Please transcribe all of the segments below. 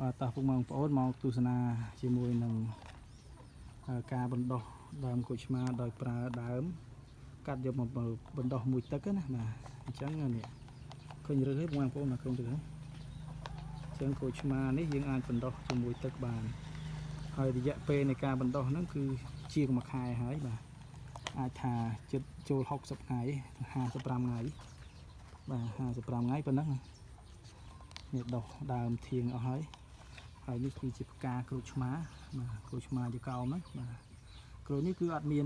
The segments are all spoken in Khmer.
បាទតោះពុកម៉ែបងប្អូនមកទស្សនាជាមួយនឹងការបណ្ដុះដើមក្រូចឆ្មាដោយប្រើដើមកាត់យកមកបណ្ដុះមួយទឹកណាបាទអញ្ចឹងនេះឃើញឬទេបងប្អូនណាក្រុមទឹកហ្នឹងអញ្ចឹងក្រូចឆ្មានេះយើងអាចបណ្ដុះជាមួយទឹកបានហើយរយៈពេលនៃការបណ្ដុះហ្នឹងគឺជាងមួយខែហើយបាទអាចថាជិតចូល60ថ្ងៃ55ថ្ងៃបាទ55ថ្ងៃប៉ុណ្ណឹងនេះដុះដើមធៀងអស់ហើយហើយនេះគឺជាផ្កាក្រូចឆ្មាបាទក្រូចឆ្មាជាកោមហ្នឹងបាទក្រូចនេះគឺអត់មាន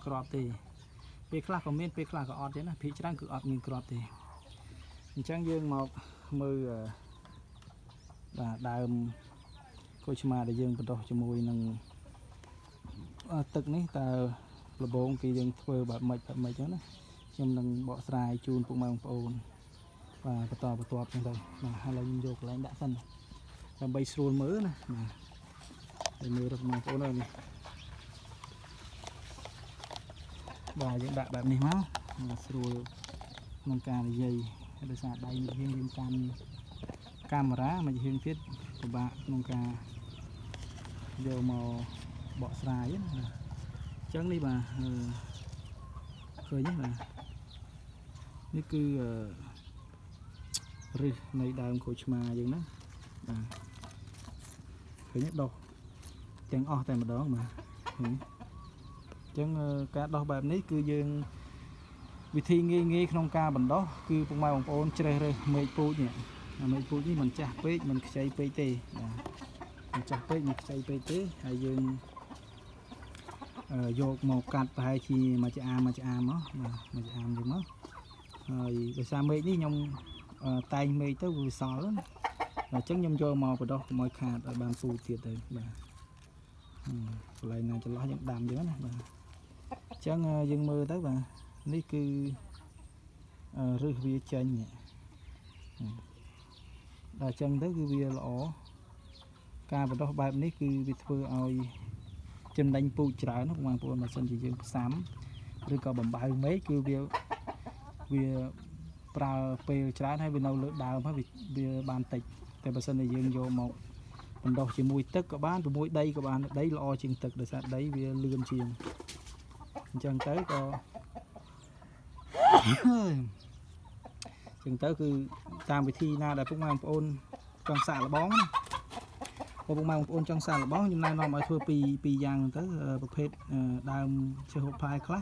ក្របទេពេលខ្លះក៏មានពេលខ្លះក៏អត់ទេណាភាគច្រើនគឺអត់មានក្របទេអញ្ចឹងយើងមកមើលបាទដើមក្រូចឆ្មាដែលយើងបណ្ដុះជាមួយនឹងទឹកនេះតើលបងគេយើងធ្វើបែបម៉េចបែបម៉េចចឹងណាខ្ញុំនឹងបកស្រាយជូនពុកម៉ែបងប្អូនបាទបន្តបន្ទាប់ចឹងទៅបាទឥឡូវខ្ញុំយកកន្លែងដាក់សិនដើម្បីស្រួលមើលណាបាទហើយមើលរកបងប្អូនហើយនេះបាទយើងដាក់បែបនេះមកស្រួលក្នុងការនិយាយដោយសារដៃមួយរៀងយើងកាន់កាមេរ៉ាមួយរៀងទៀតពិបាកក្នុងការយកមកបកស្រាយណាអញ្ចឹងនេះបាទឃើញទេបាទនេះគឺឫសនៃដើមក្រូចឆ្មាយើងណាបាទឃើញទេដុះទាំងអស់តែម្ដងបាទឃើញអញ្ចឹងការដោះបែបនេះគឺយើងវិធីងាយងាយក្នុងការបណ្ដោះគឺពុកម៉ែបងប្អូនជ្រើសរើសមែកពូជនេះមែកពូជនេះមិនចាស់ពេកមិនខ្ចីពេកទេបាទមិនចាស់ពេកមិនខ្ចីពេកទេហើយយើងយកមកកាត់ប្រហែលជាមួយចាអាមមួយចាអាមមកបាទមួយចាអាមយើងមកហើយដោយសារមែកនេះខ្ញុំតែងមែកទៅវាសល់ណាអញ្ចឹងខ្ញុំយកមកបណ្ដោះកុំឲ្យខាតឲ្យបានពូជទៀតទៅបាទកន្លែងណាចន្លោះយើងដាំអញ្ចឹងណាបាទអញ្ចឹងយើងមើលទៅបាទនេះគឺឫសវាចេញដល់អញ្ចឹងទៅគឺវាល្អការបណ្ដោះបែបនេះគឺវាធ្វើឲ្យចំណេញពូជច្រើនណាបងប្អូនបើសិនជាយើងផ្សាំឬក៏បំបៅមេឃគឺវាវាប្រើពេលច្រើនហើយវានៅលើដើមហើយវាបានតិចតែបើសិនជាយើងយកមកបណ្ដោះជាមួយទឹកក៏បានជាមួយដីក៏បានដីល្អជាងទឹកដោយសារដីវាលឿនជាងអញ្ចឹងទៅក៏អញ្ចឹងទៅគឺតាមវិធីណាដែលពុកម៉ែបងប្អូនចង់សាកល្បងណាពុកម៉ែបងប្អូនចង់សាកល្បងខ្ញុំណែនាំឲ្យធ្វើពីរយ៉ាងទៅប្រភេទដើមឈើហូបផ្លែខ្លះ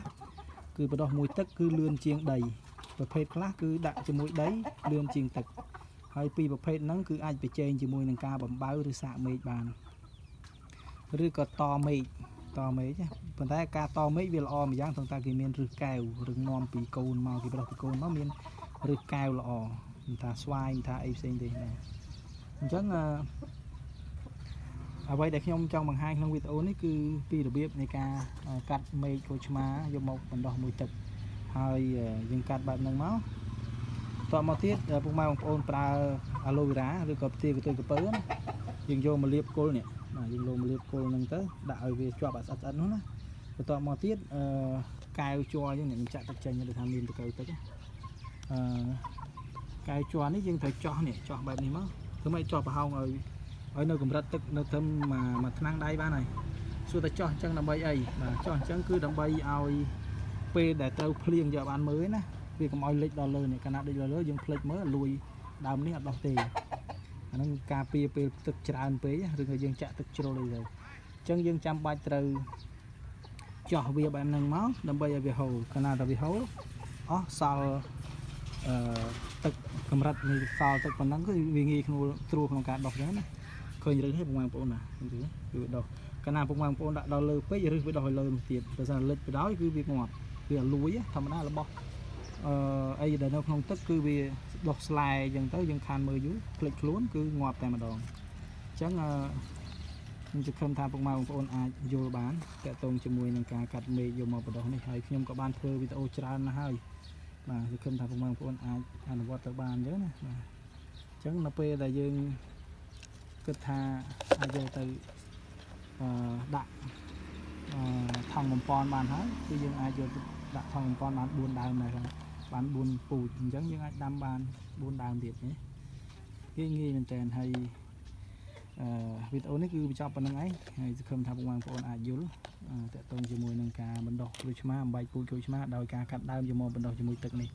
គឺបណ្ដោះមួយទឹកគឺលឿនជាងដីប្រភេទខ្លះគឺដាក់ជាមួយដីលឿនជាងទឹកហើយពីរប្រភេទហ្នឹងគឺអាចប្រជែងជាមួយនឹងការបំបៅឬសាកមេឃបានឬក៏តមេឃតមេឃប៉ុន្តែការតមេឃវាល្អម្យ៉ាងត្រង់តែគេមានឫសកែវឬនាំពីកូនមកគេប្រោះពីកូនមកមានឫសកែវល្អមិនថាស្វាយមិនថាអីផ្សេងទេណាអញ្ចឹងអ្វីដែលខ្ញុំចង់បង្ហាញក្នុងវីដេអូនេះគឺពីរបៀបនៃការកាត់មែកក្រូចឆ្មាយកមកបណ្ដោះមួយទឹកហើយយើងកាត់បែបហ្នឹងមកតមកទៀតពុកម៉ែបងប្អូនប្រើអាឡូវេរ៉ាឬក៏ផ្ទាកន្ទុយកពៅណាយើងយកមកលាបគល់នេះបាទយើងយកមកលាបគល់ហ្នឹងទៅដាក់ឲ្យវាជាប់អាស្អិតស្អិតនោះណាបន្ទាប់មកទៀតអឺកែវជ័រយើងនេះខ្ញុំចាក់ទឹកចេញដូចថាមានតកៅទឹកអឺកែវជ័រនេះយើងត្រូវចោះនេះចោះបែបនេះមកធ្វើម៉េចចោះប្រហោងឲ្យនៅកម្រិតទឹកនៅត្រឹមមួយថ្នាំងដៃបានហើយសួរតែចោះអញ្ចឹងដើម្បីអីបាទចោះអញ្ចឹងគឺដើម្បីឲ្យពេលដែលត្រូវភ្លៀងយកបានមើលណាវាកុំឲ្យលិចដល់លើនេះកាលណាលិចដល់លើយើងភ្លេចមើលលួយដើមនេះអត់ដោះទេអាហ្នឹងការពារពេលទឹកច្រើនពេកឬក៏យើងចាក់ទឹកជ្រុលអីទៅអញ្ចឹងយើងចាំបាច់ត្រូវចោះវាបែបហ្នឹងមកដើម្បីឲ្យវាហូរកាលណាតែវាហូរអស់សល់អឺទឹកកម្រិតនៃសល់ទឹកប៉ុណ្ណឹងគឺវាងាយក្នុងត្រួសក្នុងការដោះអញ្ចឹងណាឃើញឬទេបងប្អូនណាឃើញឬគឺវាដោះកាលណាពុកម៉ែបងប្អូនដាក់ដល់លើពេកឬវាដោះឲ្យលើមកទៀតបើសិនលិចទៅដល់គឺវាងាប់វាលួយធម្មតារបស់អឺអីដែលនៅក្នុងទឹកគឺវាដោះស្លែអញ្ចឹងទៅយើងខានមើលយូរភ្លេចខ្លួនគឺងាប់តែម្ដងអញ្ចឹងអឺខ្ញុំសង្ឃឹមថាពុកម៉ែបងប្អូនអាចយល់បានតាក់ទងជាមួយនឹងការកាត់មេឃយកមកបណ្ដោះនេះហើយខ្ញុំក៏បានធ្វើវីដេអូច្រើនណាស់ហើយបាទសង្ឃឹមថាពុកម៉ែបងប្អូនអាចអនុវត្តទៅបានអញ្ចឹងណាបាទអញ្ចឹងនៅពេលដែលយើងគិតថាអាចយកទៅអឺដាក់អឺថង់បំពន់បានហើយគឺយើងអាចយកទៅដាក់ថង់បំពន់បាន4ដើមដែរបាន4ពូជអញ្ចឹងយើងអាចដាំបាន4ដើមទៀតនេះងាយងាយមែនតើហើយ វីដេអូនេះគឺបញ្ចប់ប៉ុណ្្នឹងឯងហើយសង្ឃឹមថាពុកម៉ែបងប្អូនអាចយល់ទាក់ទងជាមួយនឹងការបណ្ដុះក្រូចឆ្មាអំបែកពូជក្រូចឆ្មាដោយការកាត់ដើមយកមកបណ្ដុះជាមួយទឹកនេះ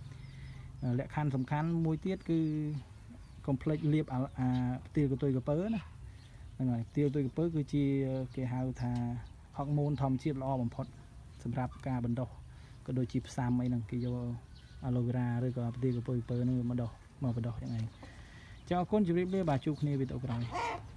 លក្ខខណ្ឌសំខាន់មួយទៀតគឺកុំភ្លេចលាបអាអាផ្ទៀលកន្ទុយកពើណាហ្នឹងហើយផ្ទៀលកន្ទុយកពើគឺជាគេហៅថាហ័រម៉ូនធម្មជាតិល្អបំផុតសម្រាប់ការបណ្ដុះក៏ដូចជាផ្សាំអីហ្នឹងគេយក aloe vera ឬក៏ផ្ទៀលកន្ទុយកពើហ្នឹងមកដុះមកបណ្ដុះយ៉ាងឯងចាអរគុណជម្រាបលាបាទជួបគ្នាវីដេអូក្រោយ។